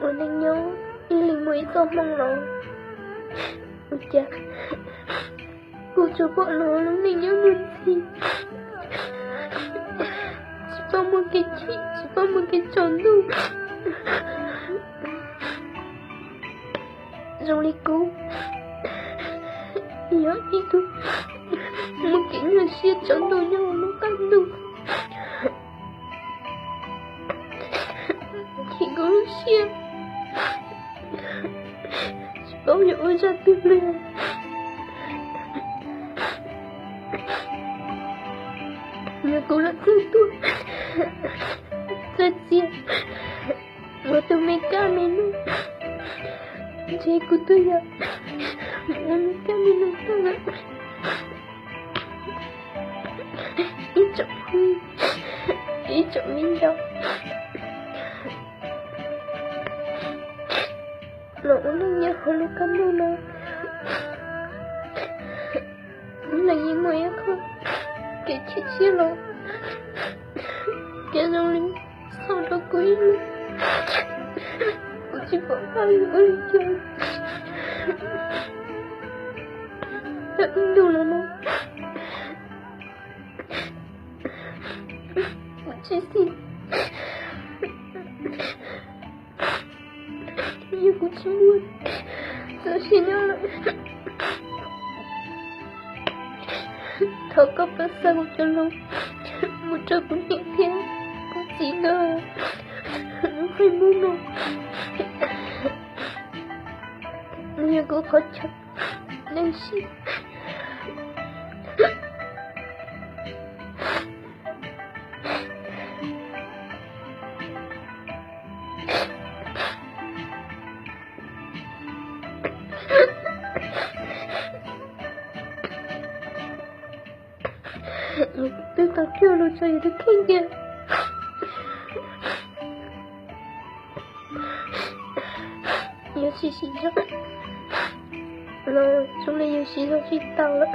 Ua neej nyob ib leeg muaj ib txoj hmoo los, ua cas kuv tsuas pom lub neej nyob muaj ntxhi, tsis paub muaj kev chim, tsis paub muaj kev tsaus ntuj. Zoo li kuv yog ib tug muaj kev nyuaj siab tsaus ntuj nyob lub qab ntuj, chim kuv lub siab, tsis paub yuav ua zaj twg li. Yog kuv los txawj tuaj, txawj txias ua tus me kab me noog, ntshe kuv twb yog mus ua me kab me noog tag lawm. Ib tsoom phooj ywg, ib tsoom viv ncaus, los ua neej nyob hauv lub qab ntuj no, ib leeg yeej muaj ib qho kev chim siab los kev zoo li txhaum rau kuv ib leeg. Kuv tsis pom qab yuav ua li cas. Tau ib ntus los no kuv tsis xis, yog kuv tsis muaj txoj sia nyob lawm, thov koj pab xa kuv cov lus mus rau kuv niam thiab kuv txiv nkawd lub Facebook no. Nws yog kuv qhov chaw neej siab. Twb tau cuag lus tso yus twb kheej tiag. Yus siv siv zog los zoo li yus siv zog tsis tau lawm.